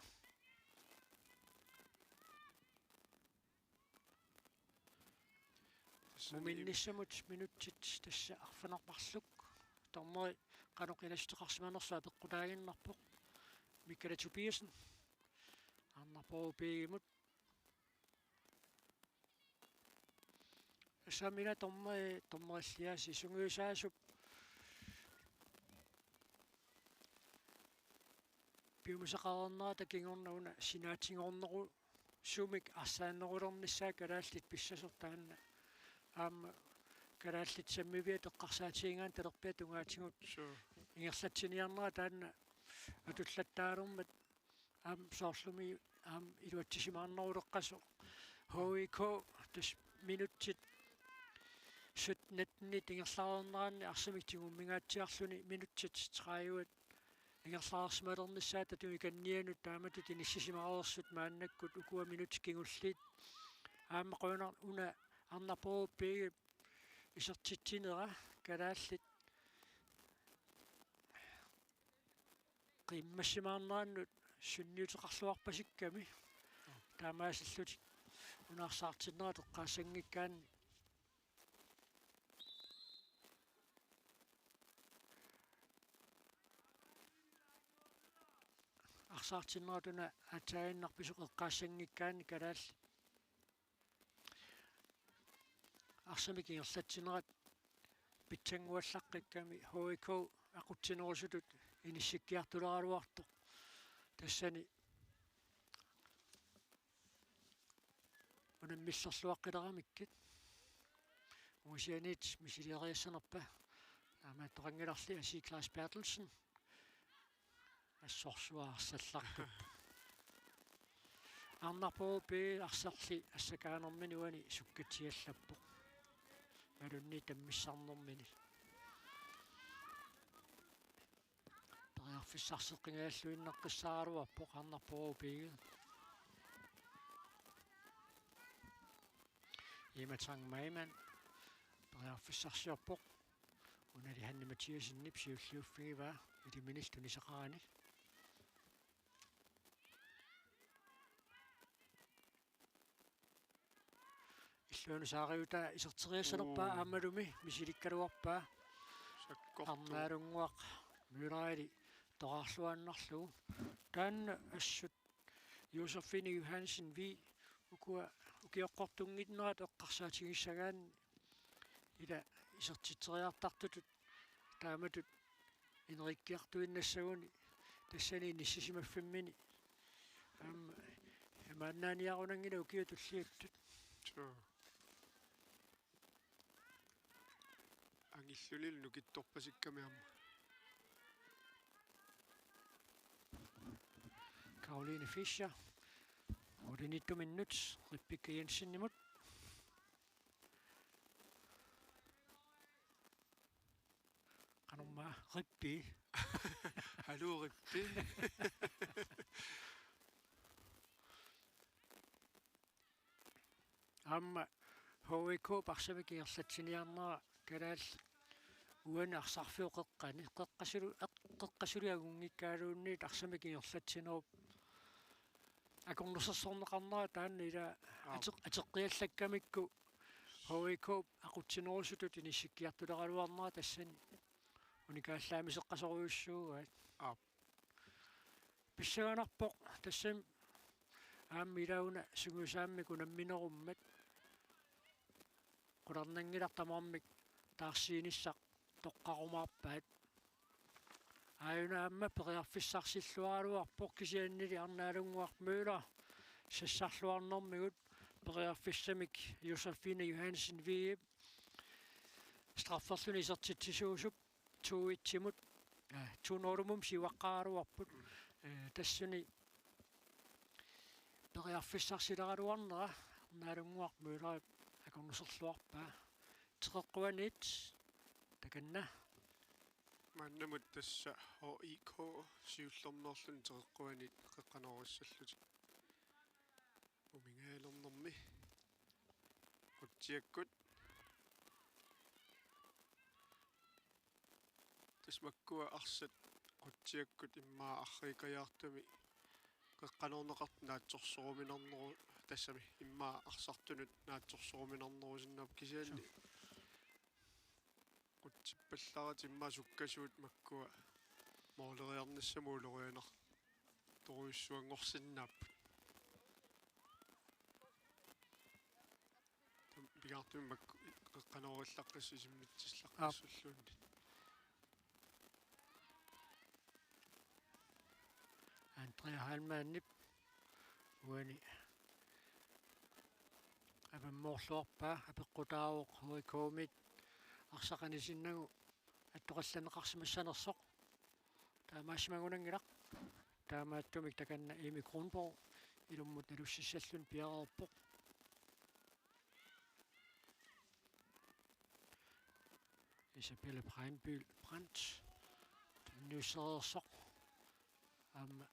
Tassani muminnissamut minutsit tassa arfineq-marluk. Dommeri qanoq inassuteqarsimanersoq apeqqutaaginnarpoq. Mikael Tobiassen. Arnarpooq Pigemut. Tassami ila dommeri, dommerilliaasiit sungiusaasup piumasaqareernerata kingorna una sinaatigoorujuusumik arsaannerulernissaa kalaallit pissasoq taanna. Aamma kalaallit sammiviat eqqarsaatigigaanni talerpiata tungaatigut. Suu. Ingerlatsiniarnera taanna atullattaalermat aamma soorlumi aamma iluatsisimaarneruleqqasoq. H I K tassa minutsit sytten nitten ingerlareerneranni arsamik tigummingaatsiarluni minutsit tredive ingerlareersimalernissaata tunikannianut taamatut inissisimareersut maannakkut ukua minutsit kingulliit. Aamma qujanaq una Arnarpoorup Piige isertitsinera kalaallit qiimmassimaarnerannut sunniuteqarluarpasikkami. Taamaasillutik una arsaartinnerat eqqaassanngikkaanni. Arsaartinnerat una aatsaaginnarpisoq eqqaassanngikkaanni kalaallit arsamik ingerlatsinerat pitsannguallaqqikkami H I K aqutsinerusutut inissikkiartuleraluartoq. Tassani unammillerluaqqileramikkit. Ungasianiit misilieriassanerpa. Aamma toqanngilarli Asi Claus Berthelsen. Assorsuaq arsallarput. Arnarpoorup Piige arsarli assakaanermini uani sukkatsiallappoq. Imaluunniit tammissarnermini. Periarfissarseqqingajalluinnaqqissaaraluarpoq Arnarpoorup Piige. Ima Tang Maiman. Periarfissarsiorpoq. Unali Hanne Mathiassenip siulliuffigivaa iliminillu tunisaqarani. Illuanut saariutaa iserteriassanerpaa. Uu. Aammalumi misilikkaluarpaa. Sakkortooq. Arnaalunnguaq Møller-i toqarluaannarlugu. Taanna assut Josefine Johansen V. Ukua ukioqqortunnginnerat eqqarsaatigissagaanni ila isertitseriartartutut taamatut ineriartuinnassaguni tassani inissisimaffimmini. Aamma imaannaaniarunanngilaq ukiut tulliuttut. Suu. Angillunilu nukittorpasikkami aamma. Karoline Fischer. Ulinittuminnut Rebekka Jensenimut. Qanormaa Rippi. Haluu Rippi. Aamma H I K-p arsamik ingerlatsiniarnera kalaallit uani arsarfiup qeqqani, qeqqasilu eq-, Eqqasuli angunngikkaaluunniit arsamik ingerlatsinerup akornusersorneqarnera taanna ila Aap. ateq-, ateqqiallakkamikku H I K aqutsinerusutut inissikkiartuleraluarnera tassani unikaallaammiseqqasorujussuugaat. Aap. Pissanganarpoq tassami aamma ilauna sungiusaammik unamminerummat qularnanngilaq tamarmik taarsiinissaq toqqarumaarpaat. Aajuna aamma periarfissarsilluaraluarpoq kisiannili Arnaalunnguaq Møller sassarluarnermigut periarfissamik Josefine Johansen V M strafferluni isertitsisuusup to et-imut, eh, to nul-imut siuaqqaaraluarput, eh, tassani periarfissarsileraluarnera Arnaalunnguaq Møllerip akornuserluarpaa. Teqeqquaniit takanna. Maannamut tassa H I K siullermeerluni teqeqquaniit qeqqanoorissallutik. Umingaalernermi. Qutsiakkut. Tassa makkua arsat Qutsiakkut immaqa arriikkajaartumik qeqqanoorneqartut naatsorsoruminarneru-, tassami immaqa arsartunut naatsorsoruminarnerusinnaapput kisianni. Suu. Qutsippallaratik immaqa sukkasuut makkua mooleriarnissamut ulorianartorujussuanngorsinnaapput. Tam-, pingaartumik makku qeqqanoorillaqqissut isimmitsillaqqissulluunniit. Aap. Andrea Heilmannip uani avammoorluarpaa apeqqutaavoq H I K-mit arsaq anisinnagu attoqqallanneqarsimassanersoq. Taamaassimagunanngilaq. Taamaattumik takanna Emi Kronborg ilummut nalussissalluni piareerpoq. Isabella Breinbøl Brandt tunniussereersoq. Aamma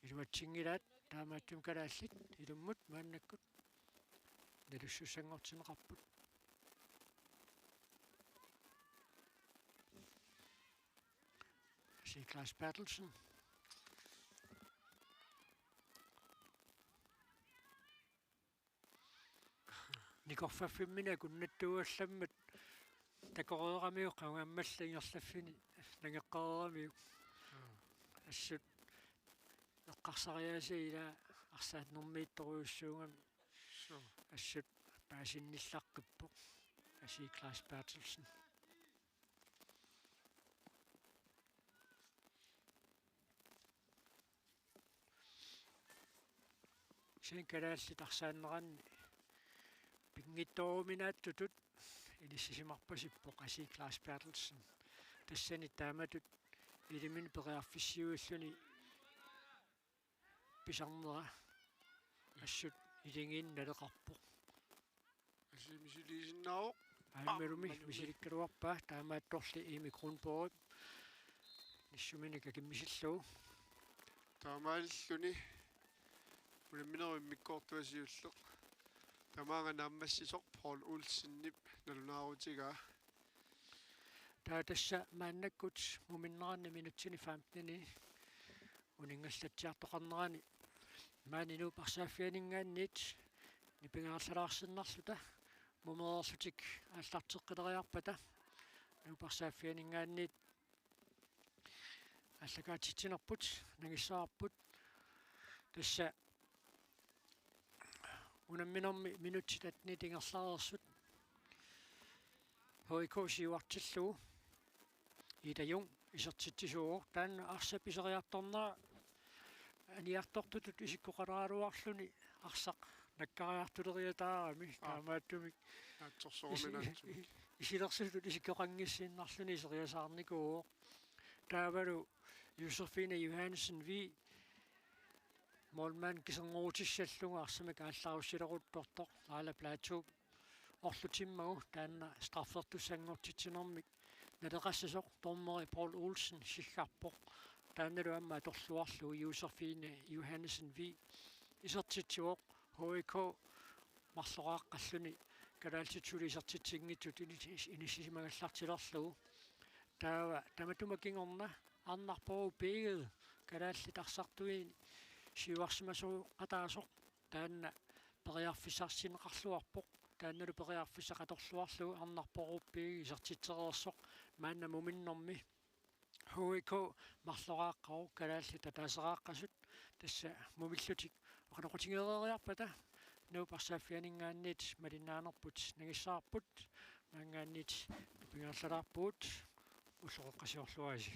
iluatsinngillat taamaattumik kalaallit ilummut maannakkut nalussussanngortinneqarput. Asi Claus Berthelsen. Nikorfaffimminni akunnattuugallammat takoreeramiuk qangammalli ingerlaffini nangeqqareeramiuk. Mm. Assut eqqarsariaaseq ila arsaannermiittorujussuugami. Suu. Assut paasinnillaqqippoq. Asi Claus Berthelsen. Kisianni kalaallit arsaanneranni pinngitsooruminaatsutut inissisimarpasippoq Asi Claus Berthelsen. Tassani taamatut iliminni periarfissiuilluni pisarnera assut iligiinnaleqarpoq. Asi misiliisinnaavoq. Aammalumi. Aammalumi misilikkaluarpaa, taamaattorli Imi Kronborg nissuminik akimmisillugu. Taamaalilluni unamminerup immikkoortua siulleq tamaanga naammassisoq Paul Olsenip nalunaarutigaa. Taava tassa maannakkut muminneranni minutsini femteni uninngallatsiartoqarnerani maani Nuup arsaaffianinngaanniit nipangerlalaarsinnarluta mumereerlutik aallarteqqileriarpata Nuup arsaaffianinngaanniit aallakaatitsinerput nangissavarput. Tassa unamminermi minutsit attenit ingerlareersut H I K siuartillugu Ida Jung isertitsisuuvoq, taanna arsap iseriartornera aniartortutut isikkoqaleraluarluni arsaq nakkariartuleriataarami. Aa. Taamaattumik naatsorsoruminaatsumik isi-, isilersutut isikkoqanngissiinnarluni iseriasaarnikuuvoq. Taavalu Josefine Johansen V, målmand kiserngorutissallugu arsamik aallarussileruttortoq Laila Platou orlutimmagu taanna straffertussanngortitsinermik naleqassasoq dommeri Paul Olsen siggarpoq. Taannalu aamma atorluarlugu Josefine Johansen V isertitsivoq H I K marloraaqqalluni kalaallit suli isertitsinngitsut inis-, inissisimagallartilerlugu. Taava tamatuma kingorna Arnarpoq B-gi kalaallit arsartuini siuarsimasoqataasoq taanna periarfissarsinneqarluarpoq. Taannalu periarfissaq atorluarlugu Arnarpoq B-gi isertitsereersoq maanna muminnermi H I K marloraaqqavoq, kalaallit ataaseraaqqasut tassa mumillutik oqaloqatigeereeriarpata. Nuup arsaaffianinngaanniit malinnaanerput nangissavarput, maanngaanniit tupinngaallalaarpugut, ulloqeqqasiorluarisi.